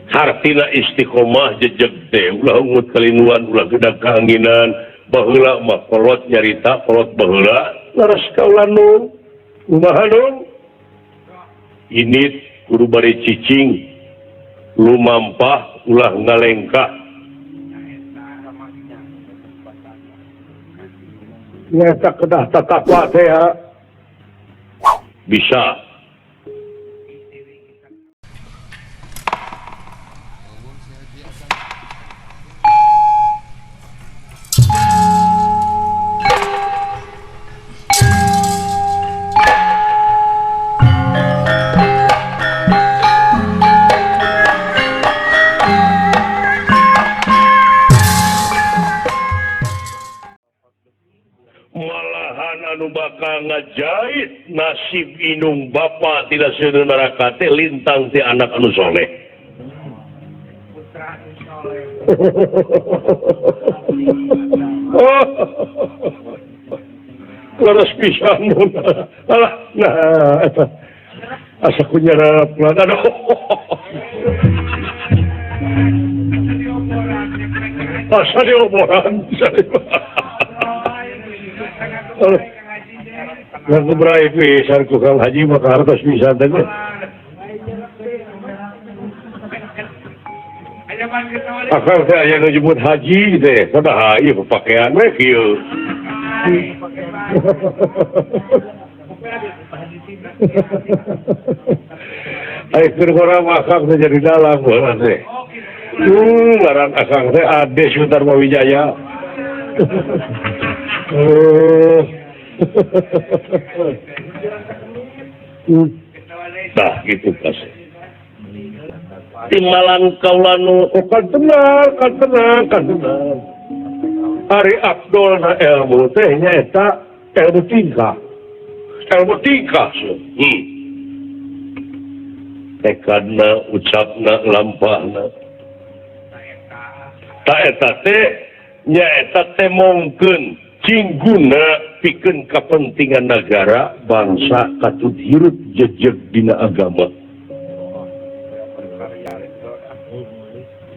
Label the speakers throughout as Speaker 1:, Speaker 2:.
Speaker 1: Hartina istiqomah jejeg teh ulah ungut kalinuan ulah gedak kaanginan baheula mah kolot nyarita kolot baheula leres kaula nu kumaha nu ini kudu bari cicing lumampah ulah ngalengkah
Speaker 2: nyata kedah tatakwa teh ya
Speaker 1: bisa. Malahan anu bakal ngajait nasib inung bapa tidak seuneu neraka teh lintang ti anak anu soleh. Leres pisan alah nah eta asa ku nyarap aduh. Asa dioboran. Lagu berai pisan ku Kang Haji maka hartos pisan teh. Akang teh aya nu nyebut haji teh, saha ieu pakaian we kieu. Ai keur urang mah akang teh jadi dalang baheula teh. Ngaran akang teh Ade Sutarma Wijaya. Nah gitu pas. Timbalan kaula nu kan tenang, kan tenang, kan tenang. Ari Abdul na ilmu teh nyaeta ilmu tingkah. Ilmu tingkah. Tekadna, ucapna, lampahna. Ta eta teh nyaeta teh mongkeun cingguna pikeun kapentingan negara, bangsa katut hirup jejeg dina agama.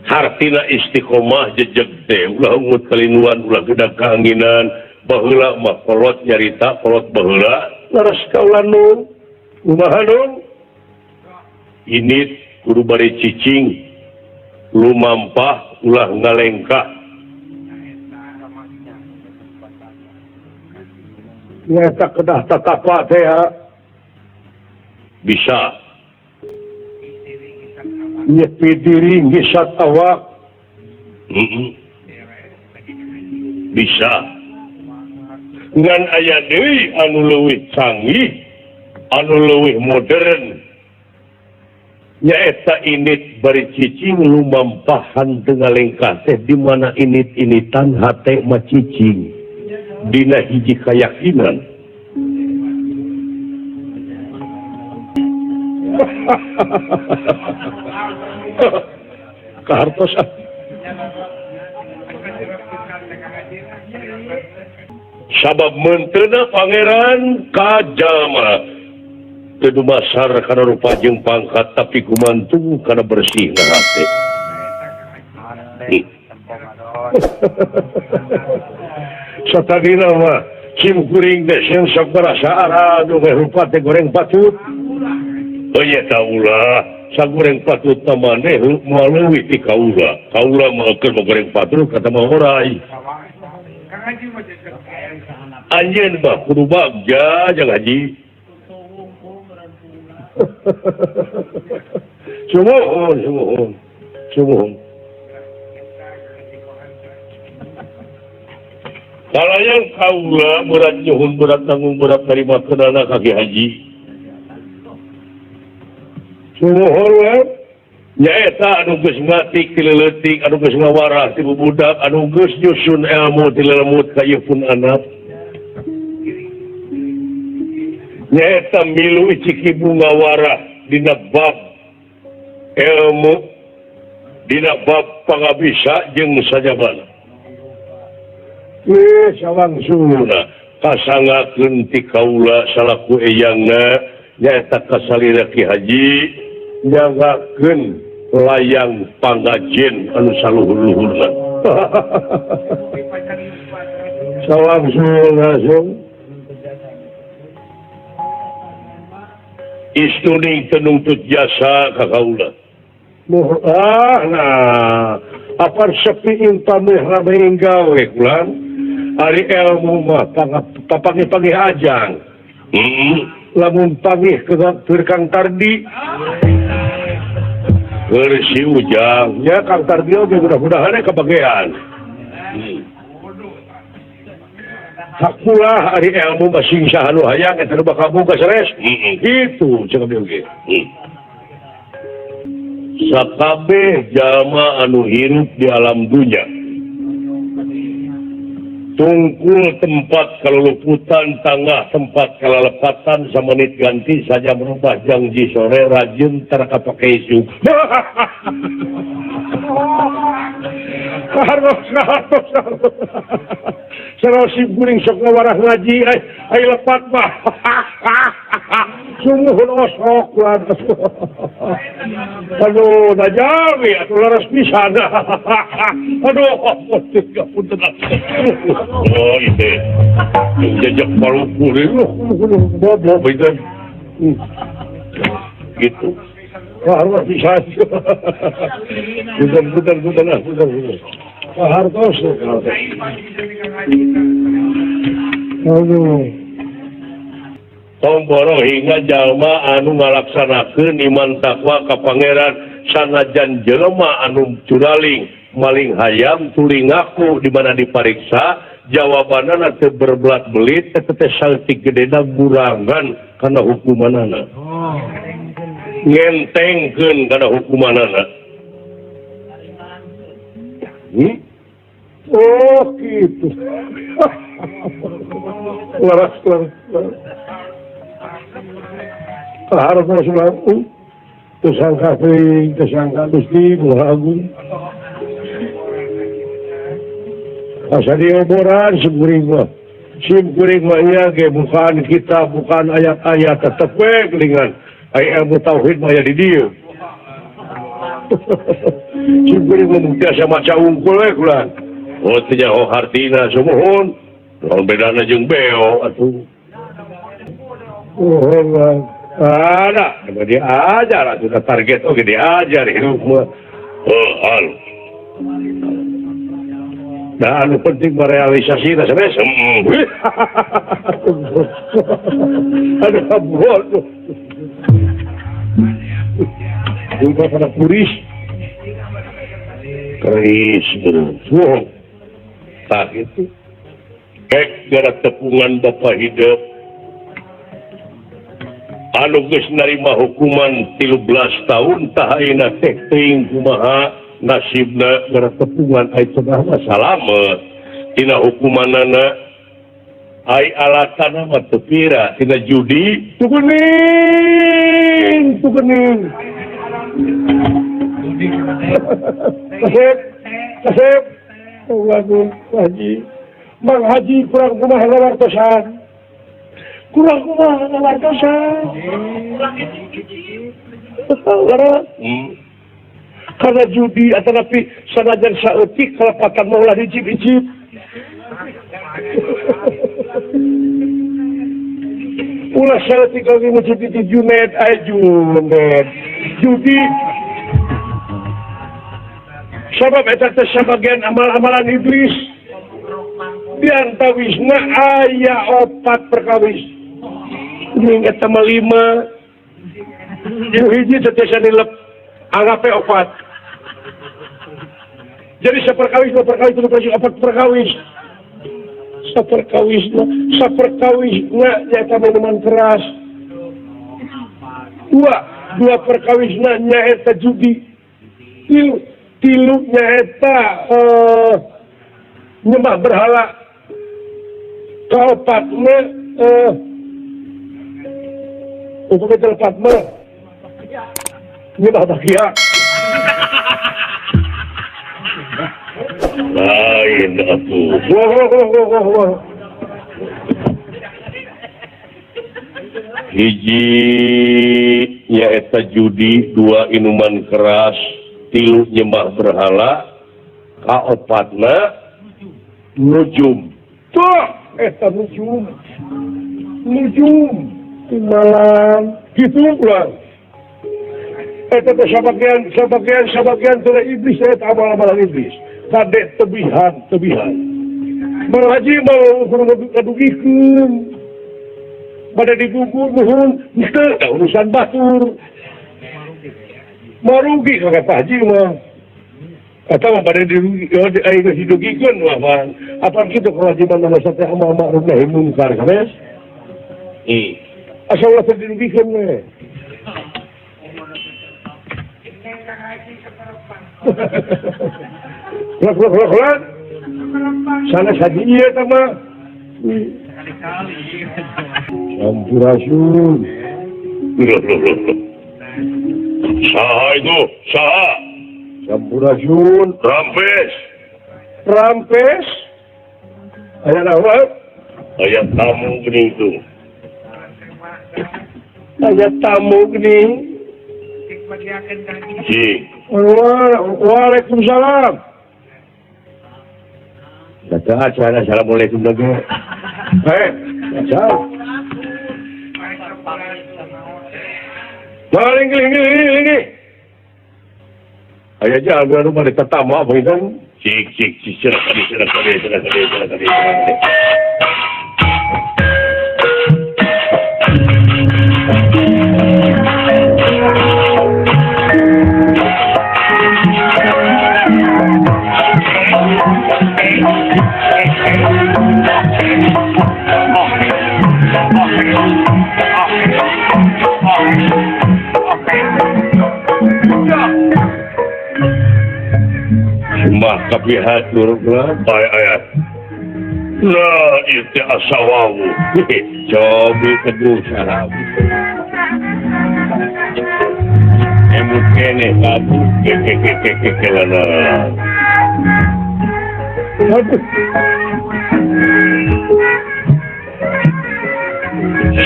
Speaker 1: Hartina istiqomah jejeg teh ulah ungut kalinuan ulah gedak kaanginan baheula mah kolot nyarita kolot baheula leres kaula nu kumaha nu ini kudu bari cicing lumampah ulah ngalengkah
Speaker 2: nyata kedah tatakwa teh ya
Speaker 1: bisa
Speaker 2: nyepi diri ngisat awak
Speaker 1: bisa ngan aya deui anu leuwih canggih anu leuwih modern nyaeta init bari cicing lumampahan teu ngalengkah teh di mana init-initan hate mah cicing dina hiji kayakinan. Kahartos sabab menteuna pangeran kajama teu dumasar kana rupa jeung pangkat tapi kumantung kana bersih na hate. Satadina mah sim kuring teh sieun sok barasa aduh we rupa teh goreng patut. Oh nya ta ulah sagoreng patut na maneh moal leuwih ti kaula. Kaula mah keur goreng patut kata mah horai. Anjeun mah kudu bagja jang haji. Sumuhun sumuhun sumuhun. Kalayan kaula berat nyuhun berat tanggung berat tarima kenana kaki haji. Sumuhun we nyaeta anu geus ngatik ti leutik anu geus ngawarah ti bubudak anu geus nyusun ilmu ti lelemut ka ieu pun anak. Nyaeta milu icik ibu ngawarah dina bab ilmu dina bab pangabisa jeung sajabana. Weh sawangsuna kasangakeun ti kaula salaku eyangna nyaeta kasalira Ki Haji nyangakeun Layang pangajen anu saluhur-luhurna.
Speaker 2: Salam langsung.
Speaker 1: Istuning tenuntut jasa ka kaula.
Speaker 2: Ah, nah, apar sepi intamih rame gawe kulan. Ari ilmu mah papanggih-panggih ajang. Lamun panggih ke Kang Tardi.
Speaker 1: Keur si Ujang
Speaker 2: ya Kang Tardi oge mudah-mudahan kebagean. Hakulah ari ilmu mah sing saha nu hayang eta nu bakal boga sanes. Itu cek abdi oge.
Speaker 1: Sakabeh jalma anu hirup di alam dunya tungkul tempat kaluluputan tangah tempat kalalepatan samenit ganti saja merubah janji sore rajin tara kapake isuk.
Speaker 2: Harus sareng si kuring sok ngawarah ngaji ai lepat mah. Sungguh osok lah. Aduh, dajawi atuh leres pisan. Aduh, punten.
Speaker 1: Oh, itu. Jejak Maluku ieu bobo itu. Gitu.
Speaker 2: Harus pisan. Punten. Hartos. Aduh.
Speaker 1: Tong boro hingga jalma anu ngalaksanakeun iman takwa ka pangeran sanajan jelema anu curaling maling hayam tuli ngaku di mana dipariksa jawabanana teu berbelat belit eta teh saltik gedena gurangan kana hukumanana. Ngentengkeun kana hukumanana.
Speaker 2: Oh gitu. Laras. Harus masuk tersangka teuing, tersangka Gusti Maha Agung. Asa dioboran simkuring mah. Simkuring mah ieu ge bukan kitab, bukan ayat-ayat tetep we gelingan. Ai ilmu tauhid mah aya di dieu. Simkuring mah biasa maca unggul we kulan.
Speaker 1: Oh teu nyaho hartina sumuhun. Naon bedana jeung beo atuh.
Speaker 2: Oh, ada, diajar, sudah target, oke diajar hidup mah.
Speaker 1: Oh, al.
Speaker 2: Nah, anu penting merealisasi, nah sebenarnya. Aduh, bodoh. Juga pada puris,
Speaker 1: keris, semua. Tak itu. Ek gara tepungan bapak hidup. Anu geus narima hukuman 13 tahun tah ayeuna teh teuing kumaha nasibna gara tepungan ai cenah mah salamet tina hukumanana ai alatana mah teu pira tina judi
Speaker 2: tu geuning kasep waduh haji Mang Haji kurang kumaha ngawartosan kurang kumaha ngawartosan karena judi atau tapi sanajan saeutik kalepatan mah ulah dicip-icip ulah saeutik lagi ngicip-icip junet ay junet judi sabab eta teh sabagian amal-amalan iblis diantawisna aya opat perkawis jeung eta mah 5 nu hiji teh tiasa nilep anggape opat. Jadi saperkawis dua perkawis tilu perkawis opat perkawis. Saperkawisna nyaeta minuman keras. Dua perkawisna nyaeta judi. Tilu nyaeta nyembah berhala. Kaopatna upami telepatna mah nyembah bakia.
Speaker 1: Lain atuh.
Speaker 2: Wah.
Speaker 1: Hiji Hiji nyaeta judi, dua inuman keras, tilu nyembah berhala, kaopatna nujum.
Speaker 2: Tuh eta nujum. Nujum di malam gitu ulang. Eta teh sabagian teh iblis eta amal-amalan iblis. Kadek tebihan. Mang Haji mau kudu kadugikeun. Pada digugur nuhun henteu da urusan batur. Marugi ka Pak Haji mah. Atau pada didugikeun mah mah. Apa kitu kewajiban manusia teh amal ma'ruf nahi munkar sanes? Asal ulah teu didugikeun we. Lak. Sanes haji ieu teh mah. Sampurasun.
Speaker 1: Saha itu? Saha?
Speaker 2: Sampurasun. Rampes. Aya naon?
Speaker 1: Aya tamu geuning itu.
Speaker 2: Aya tamu geuning. Waalaikumsalam.
Speaker 1: Dadah, assalamualaikum lagi.
Speaker 2: Hei, jauh. Maling ini.
Speaker 1: Aya jalan rumah di tetama begitu. Cik cik cik silakan. Sembah kapihatur ayat. Nah, itu asawawu. Cobi teguh salam. Emut kene kabu keke lana.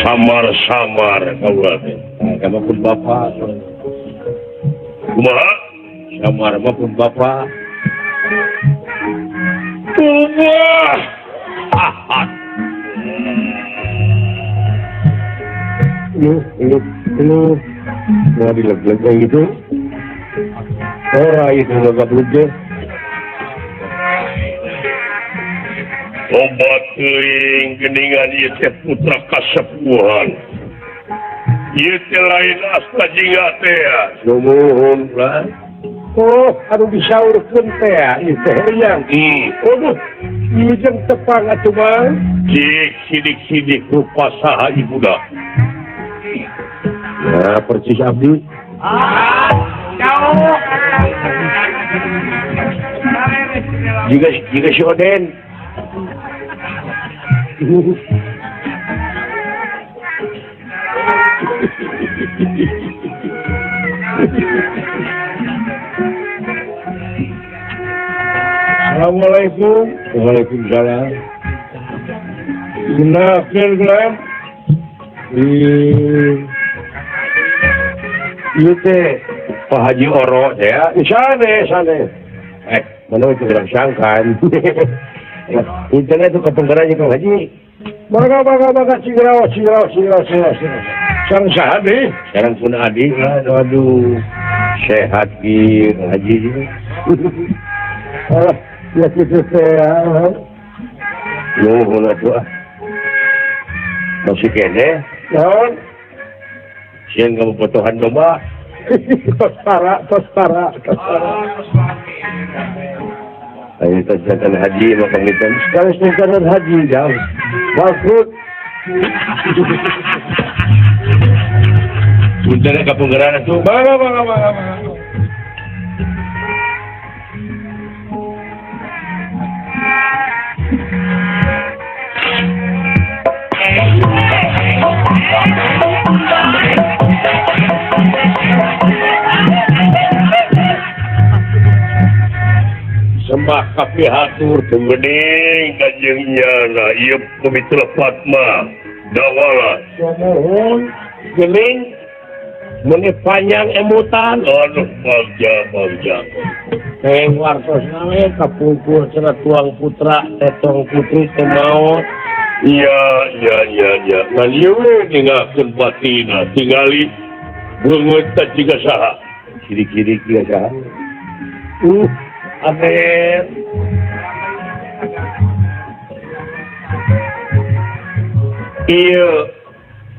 Speaker 1: Samar-samar kaula teh.
Speaker 2: Kamu pun bapak.
Speaker 1: Kumaha?
Speaker 2: Samar mah pun bapak.
Speaker 1: Wah.
Speaker 2: Lu mau dileg-leg gitu. Ora itu leg-leg.
Speaker 1: Obat teuing geuningan ieu teh putra kasepuhan. Ieu teh lain asta jingga teh.
Speaker 2: Sumuhun lah. Oh, aduh disaurkeun teh ieu teh hayang. Aduh, ieu jeung tepang atuh mah.
Speaker 1: Cik sidik-sidik rupa saha ibunda.
Speaker 2: Ya, persis abdi.
Speaker 3: Ah, jauh.
Speaker 2: Jika si Oden. Assalamualaikum. Waalaikumsalam. Gunakan gelam. Ieu teh Pak Haji Oro teh ya. Sane. Mana itu gelang sangkan. Punten itu kepengkeran Kang Haji. Mangga cigrawas. Sareng saha deui?
Speaker 1: Sareng pun adi lah, aduh.
Speaker 2: Sehat ki Kang Haji. Alah, ya kitu teh.
Speaker 1: Nuhun atuh. Masih kene?
Speaker 2: Naon?
Speaker 1: Sieun kamu potohan domba.
Speaker 2: Tos para.
Speaker 1: Ayo tasatan haji maka ngitan.
Speaker 2: Sekali tasatan haji jauh. Bangkrut.
Speaker 1: Punten ka penggeran atuh.
Speaker 2: Mangga.
Speaker 1: Sembah kapihatur teu geuning kanjeng nyana ieu pamitra Fatma dawala.
Speaker 2: Sumuhun geuning
Speaker 1: Meni panjang emutan aduh bagja bagja. Teng wartosna we kapungkur cenah tuang putra tetong putri teu maot. Iya iya iya iya. Ngan ieu we ninggalkeun batina tingali beungeut teh jiga saha. Ciri-ciri jiga saha. Amin. Ieu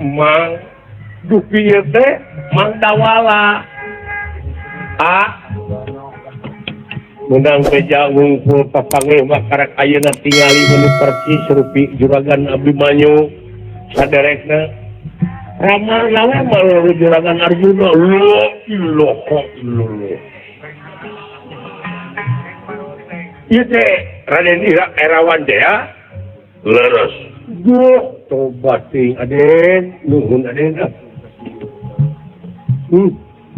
Speaker 1: Mang dupi ieu teh Mang Dawala. A menang beja wungkul papanggih mah karek ayeuna tingali meuni percis rupi juragan Abimanyu saderekna. Rama lawe mah juragan Arjuna. Lo ilaha illallah. Ieu teh Raden Ira Erawan teh ya. Leres. Duh, tobat ting aden, nuhun aden.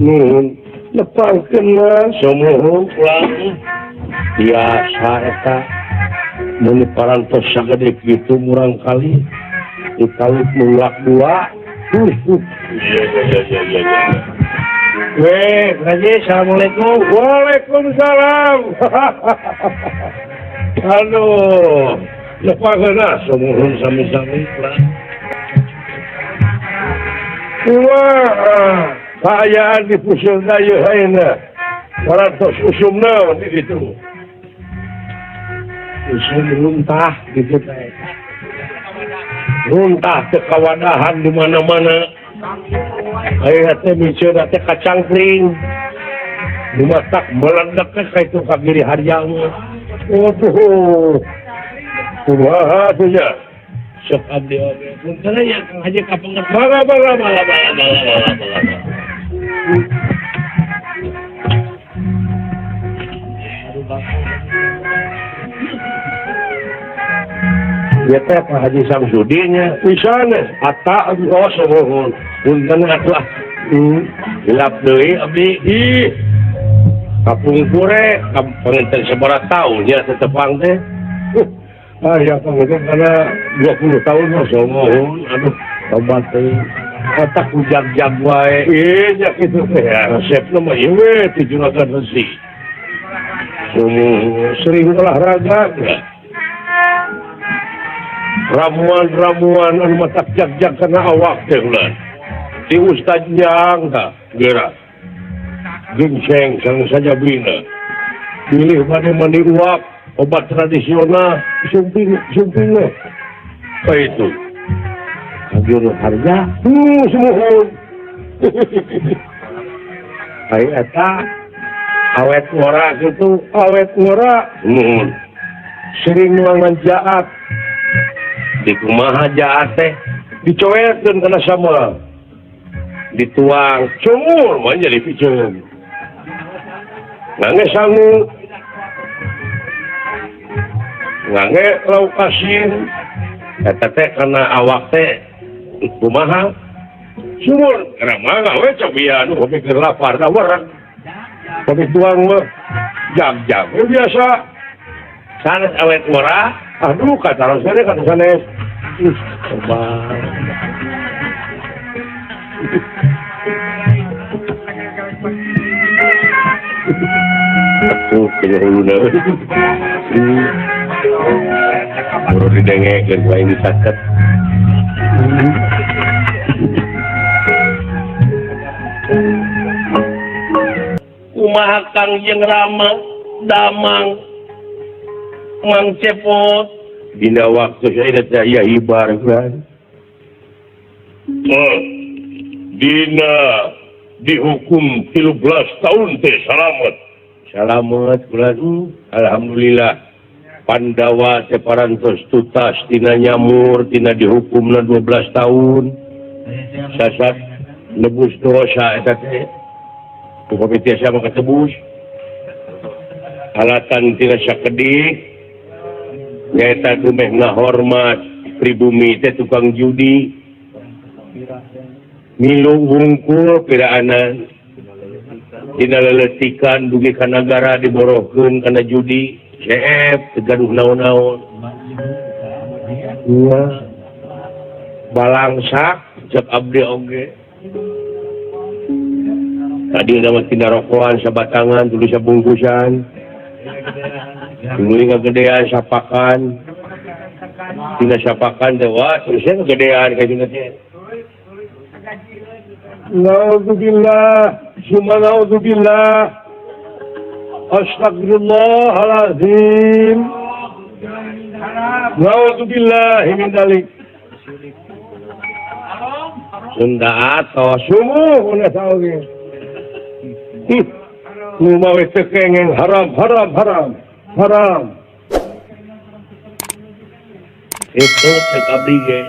Speaker 1: Nuhun lepangkeun mah sumuhun ulang. Biasa eta mun parantos sagede kitu murang kali dikawit mulak dua. Iya iya iya iya. Weh, Haji, assalamualaikum. Waalaikumsalam. Aduh, lepangkeun ah sumuhun sami-sami. Wah, kaayaan di puseur ieu ayeuna. Parantos usum naon di ditu. Usum runtah gitu teh. Runtah teu kawadahan di mana-mana. Ayeuna teh miceuna teh kacangkring. Dimatak meledak teh ka itu ka Giri Harja mah. Waduh. Kumaha tuh nya? Sok abdi oge. Punten nya Kang Haji kapenget. Mangga mangga mangga mangga mangga mangga. Ya teh Pak Haji Samsudin nya pisan ata oh sumuhun punten atuh hilap deui abdi ih kapungkure panginten sabaraha taun nya tetepang teh ah ya panginten kana 20 tahun mah sumuhun aduh tobat teh otak jag-jag wae ih nya kitu teh resepna mah ieu we ti juragan resi sumuhun sering olahraga ramuan-ramuan anu matak jag-jag kana awak teh ulah di ustad jang tah geura gingseng sareng sajabina pilih bade mandi uap obat tradisional sumping sumping we ka itu hadir harga sumuhun ai eta awet ngora kitu awet ngora sumuhun sering nuangan jaat di kumaha jaat teh dicoetkeun kana samuel dituang cumur mah jadi piceun ngange sangu ngange lauk asin eta teh kana awak teh kumaha sumur kana mangga we cobian kopi keur lapar da wareg kopi tuang mah jam-jam we biasa sanes awet ngora aduh kata sanes kata sanes ih coba aku kena huluna baru didengekeun ku aing dicatet kumaha Kang jeung Rama Damang Mang Cepot dina waktu saya aya hibar kan dina dihukum 13 tahun teh salamet salamet kula alhamdulillah Pandawa teh parantos tutas tina nyamur tina dihukumna 12 tahun sasat nebus dosa eta teh upami tiasa mah katebus alatan tina sakedik nyaeta dumeh ngahormat pribumi teh tukang judi milu wungkul piraanan dina leletikan dugi ka nagara diborohkeun kana judi CF teu gaduh naon-naon iya balangsak cek abdi oge Tadi nama tina rokokan sabatangan tuluy sabungkusan. Tuluy ngagedean sapakan. Tina sapakan teh wah terusnya kegedean ka dieu teh.
Speaker 2: Naudzubillah, summa naudzubillah. Astagfirullahalazim. Naudzubillah min dzalik.
Speaker 1: Sunda atos
Speaker 2: sumuh una saoge. Nu mawe teu kengeng haram haram haram haram.
Speaker 1: Itu cek abdi ge.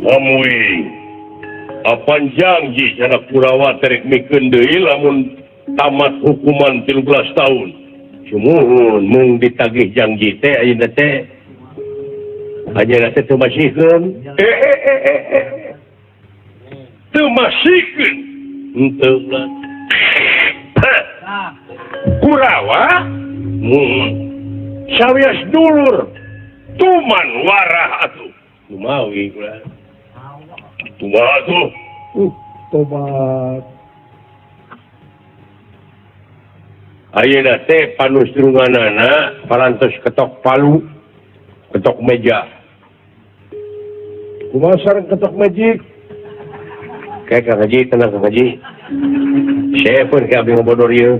Speaker 1: Amui. Apan janji cenah Kurawa terek mikeun deui lamun tamat hukuman 13 tahun. Sumuhun mung ditagih janji teh ayeuna teh. Ayeuna teh teu masihkeun. Teu masihkeun. Henteu lah. Kurawa mun sawias dulur tuman warah atuh. Kumawi ulah. Kumaha tuh?
Speaker 2: Tobat.
Speaker 1: Ayeuna teh panustrunganana parantos ketok palu, ketok meja.
Speaker 2: Kumaha sareng ketok magic?
Speaker 1: Kayak Kang Haji, tenang Kang Haji. Saya pun kayak abdi ngobodor ieu.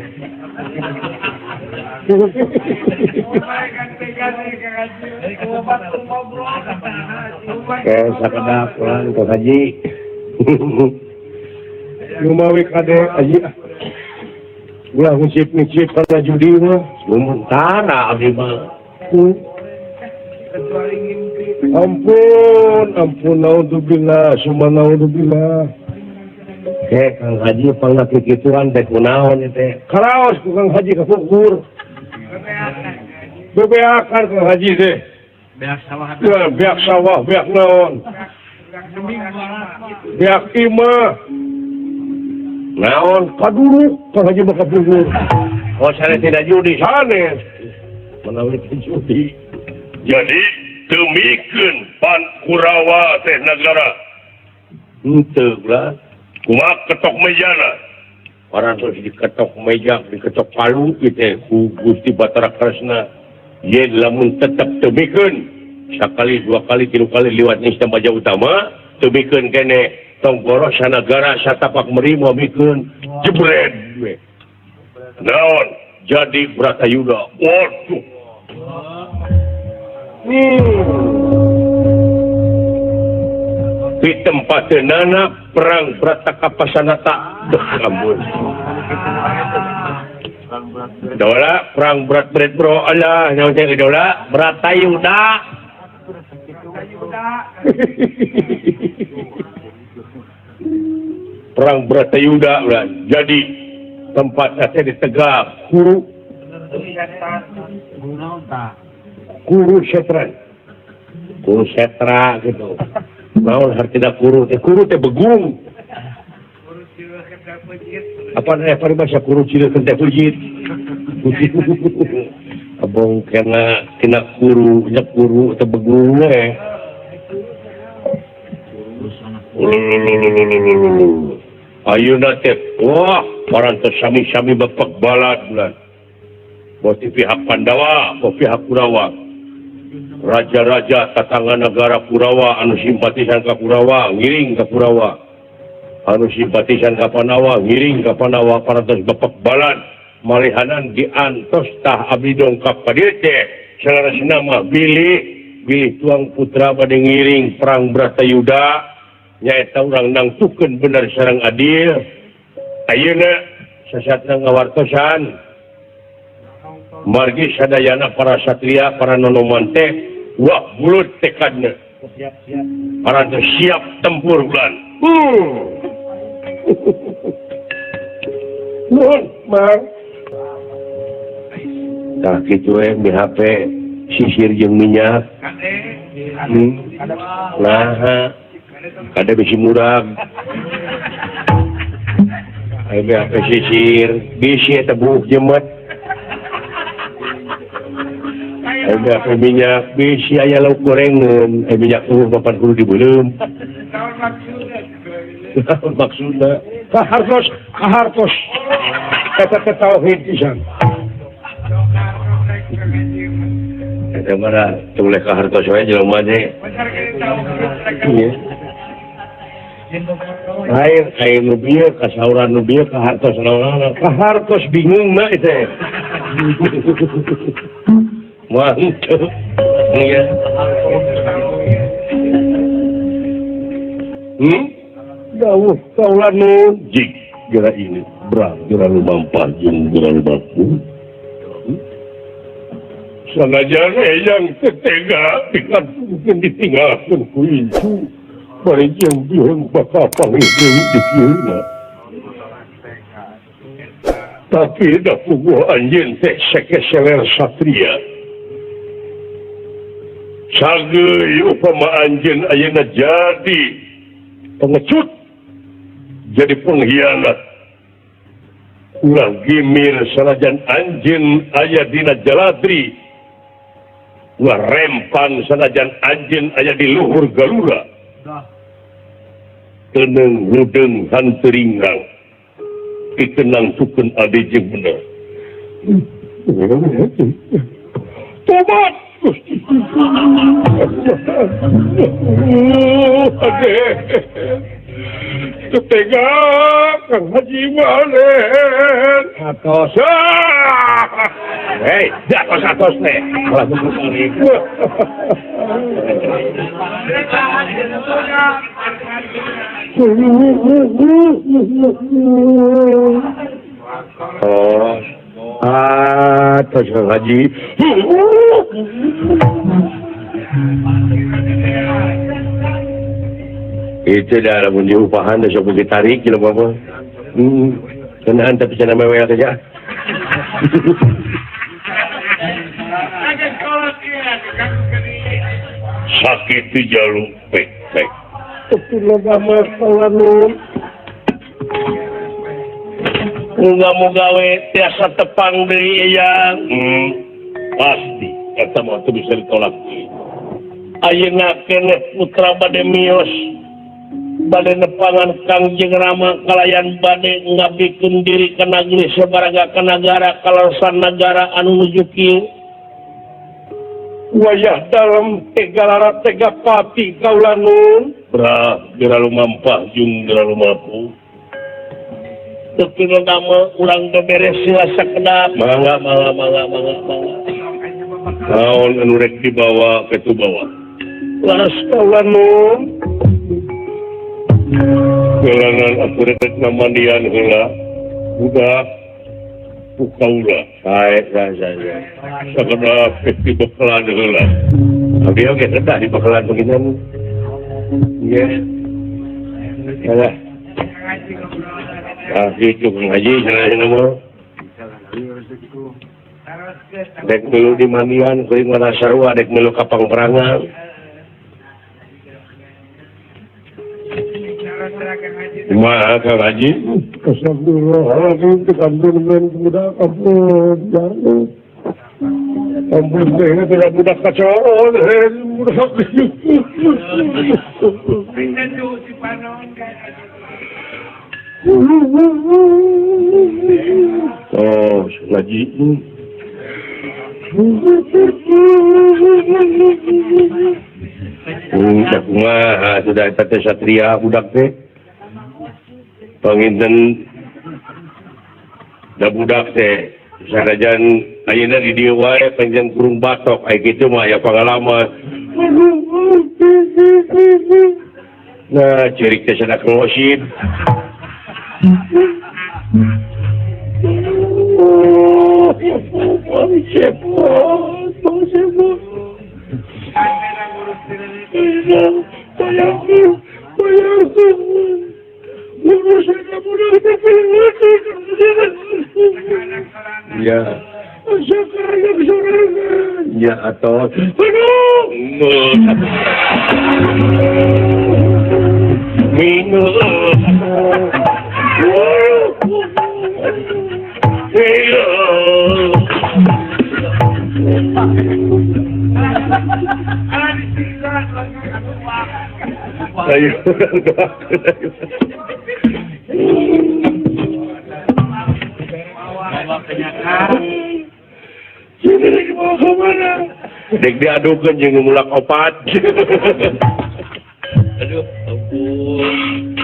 Speaker 1: Kayak sakedap ulang Kang Haji.
Speaker 2: Lumawi kade haji. Ulah ngicip-ngicip kana judi mah.
Speaker 1: Lumentara abdi mah.
Speaker 2: Ampun, ampun naudzubillah, summa naudzubillah.
Speaker 1: Kayak Kang Haji pangna kikituan teh kunaon ieu teh.
Speaker 2: Karaos ku Kang Haji kapungkur. Bebeakan Kang Haji teh.
Speaker 3: Beak sawah.
Speaker 2: Ya, beak sawah, beak naon. Beak imah.
Speaker 1: Naon
Speaker 2: kaduruk Kang Haji mah kapungkur.
Speaker 1: Oh, sanes tidak judi
Speaker 2: sanes.
Speaker 1: Menawi teh judi. Jadi teu mikeun pan Kurawa teh nagara. Henteu lah. Kumaha ketok mejana? Orang terus diketok meja, diketok palu kitu ku Gusti Batara Kresna. Yen lamun tetep teu mikeun sakali dua kali tilu kali liwat nista maja utama teu mikeun kene tonggoro sanagara satapak meri moal mikeun jebret we. Naon jadi Bratayuda. Waduh. Di tempat nana perang Bratakapasanata deh ampun. Dola perang berat berat bro Allah nyawa cek dola Bratayuda. Perang Bratayuda ulah. Jadi tempatnya teh di Tegak Kuru. Kuru setra. Kuru setra gitu. Naon hartina kuru teh begung. Apa aya paribasa kuru cileun teh pujit. Abong kena tina kuru nya kuru teh begung we. Ayeuna teh wah parantos sami-sami bapak balad bulan. Boh ti pihak Pandawa, boh pihak Kurawa. Raja-raja tatangga negara Kurawa anu simpatisan ka Kurawa ngiring ka Kurawa. Anu simpatisan ka Pandawa ngiring ka Pandawa parantos bapak balad malihanan diantos tah abdi dongkap ka dieu teh salarasna mah bilih bilih tuang putra bade ngiring perang Bratayuda nyaeta urang nangtukeun bener sareng adil. Ayeuna sasatna ngawartosan margi sadayana para satria para nonoman teh wah bulut tekadna parantos siap tempur bulan.
Speaker 2: Nuhun Mang.
Speaker 1: Tah kitu we BHP sisir jeung minyak. Nah, kada bisi murag. Aya BHP sisir, bisi eta buuk jemet. Aya BHP minyak, bisi aya lauk gorengan, aya minyak eueuh papan kudu dibeuleum. Maksudna
Speaker 2: kahartos kahartos eta teh tauhid pisan.
Speaker 1: Eta mah teu boleh kahartos wae jelema teh. Iya. Lain aya nu bieu kasauran nu bieu kahartos naon-naon kahartos bingung na teh. Mantap. Iya. Dawuh kaula nu jig geura ini brang geura lumampah jeung geura lumampah. Sanajan eyang teu tega dikantungkeun ditinggalkeun ku incu. Bari jeung bihun bakal panggih deui di dieuna. Tapi da puguh anjeun teh sekeseler satria. Sageuy upama anjeun ayeuna jadi pengecut, jadi pengkhianat. Ulah gimir sanajan anjeun aya dina jaladri. Ulah rempan sanajan anjeun aya di luhur galura. Teneng rudeng hanteringang. Itenang tukeun ade jeung bener. Tobat Gusti. Ade. Tega Kang Haji Malen.
Speaker 2: Atos. Hei, atos atos teh. Malah balik.
Speaker 1: Oh, atos Kang Haji. Itu dah lamun diupahan dah sok ditarik jelema mah. Keunaan tapi cenah mewel teh ya. Sakit di jaluk pek pek.
Speaker 2: Tapi loba mah kaula
Speaker 1: Muga-muga we tiasa tepang deui eyang. Pasti eta mah teu bisa ditolak. Ayeuna keneh putra bade mios. Bade nepangan Kangjeng Rama kalayan bade ngabdikeun diri ka nagri sabaraga ka nagara kalasan nagara anu nuju kieu.
Speaker 2: Wayah dalem tega lara tega pati kaula nun.
Speaker 1: Bra geura lumampah jeung geura lumampuh. Teu damel urang teh beres sila sakedap. Mangga mangga mangga mangga mangga. Naon anu rek dibawa kitu bawa.
Speaker 2: Laras kaula nun.
Speaker 1: Jalanan aku rek mandian heula budak ku kaula. Sae sae sae. Sakedap dibekalan heula. Abdi oge kedah dibekalan begini. Iya. Alah. Ah kitu Kang Haji cenah mah. Dek milu di mandian kuring mah sarua dek milu ka pangperangan. Kumaha Kang Haji?
Speaker 2: Astagfirullahaladzim, ampun budak ampun jangan. Ampun teh tidak budak kacau budak.
Speaker 1: Oh, ngaji. Kumaha sudah eta teh satria budak teh. Panginten da budak teh sanajan ayeuna di dieu wae panjang kurung batok aya kitu mah aya pangalaman. Nah, ceurik teh sadak ngosin. Ya. Ya atau minum. Ayo. Dek diadukeun jeung mulak opat. Aduh, ampun.